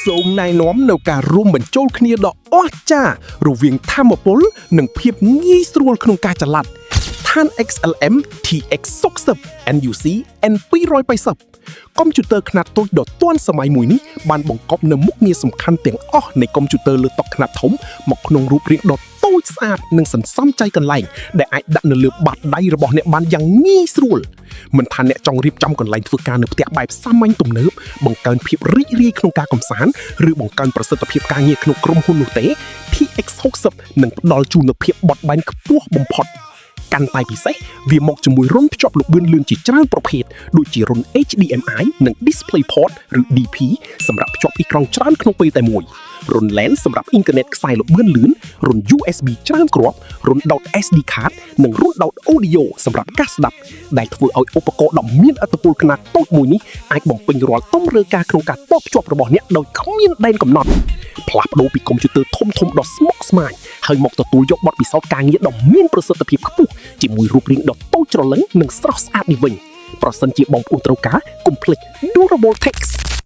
សូមណែនាំនៅការរួមបញ្ចូលគ្នាដ៏អស្ចារ្យរវាងថាមពលនិងភាពងាយស្រួលក្នុងការចល័ត ឋាន XLM TX60 NUC N280 កុំព្យូទ័រខ្នាតតូចដ៏ទាន់សម័យមួយនេះបានបង្កប់នូវមុខងារសំខាន់ទាំងអស់នៃកុំព្យូទ័រលើតុខ្នាតធំមកក្នុងរូបរាងដ៏តូចស្អាតនិងសន្សំចៃកន្លែងដែលអាចដាក់នៅលើបាតដៃរបស់អ្នកបានយ៉ាងងាយស្រួលមិនថាអ្នកចង់រៀបចំកន្លែងធ្វើការនៅផ្ទះបែបសាមញ្ញទំនើបបង្កើនភាពរីករាយក្នុងការកម្សាន្តឬបង្កើនប្រសិទ្ធភាពការងារក្នុងក្រុមហ៊ុននោះទេ TX60 នឹងផ្ដល់ជូននូវភាពបត់បែនខ្ពស់បំផុត កាន់តែពិសេសវាមកជាមួយរន្ធភ្ជាប់ល្បឿនលឿនជាច្រើនប្រភេទដូចជារន្ធ HDMI និង DisplayPort ឬ DP សម្រាប់ភ្ជាប់អេក្រង់ច្រើនក្នុងពេលតែមួយរន្ធ LAN សម្រាប់អ៊ីនធឺណិតខ្សែល្បឿនលឿនរន្ធ USB ច្រើនគ្រាប់រន្ធដោត SD card និងរន្ធដោត Audio សម្រាប់ការស្ដាប់ដែលធ្វើឲ្យឧបករណ៍ដ៏មានឥទ្ធិពលខ្នាតតូចមួយនេះអាចបំពេញរាល់តម្រូវការក្នុងការតភ្ជាប់របស់អ្នកដោយគ្មានដែនកំណត់ផ្លាស់ប្ដូរពីកុំព្យូទ័រធំៗដ៏ស្មុគស្មាញហើយមកទទួលយកបទពិសោធន៍ការងារដ៏មានប្រសិទ្ធភាពខ្ពស់ជាមួយរូបរាងដ៏តូចច្រឡឹងនិងស្រស់ស្អាតនេះវិញប្រសិនជាបងប្អូនត្រូវការកុំភ្លេច Durable Text។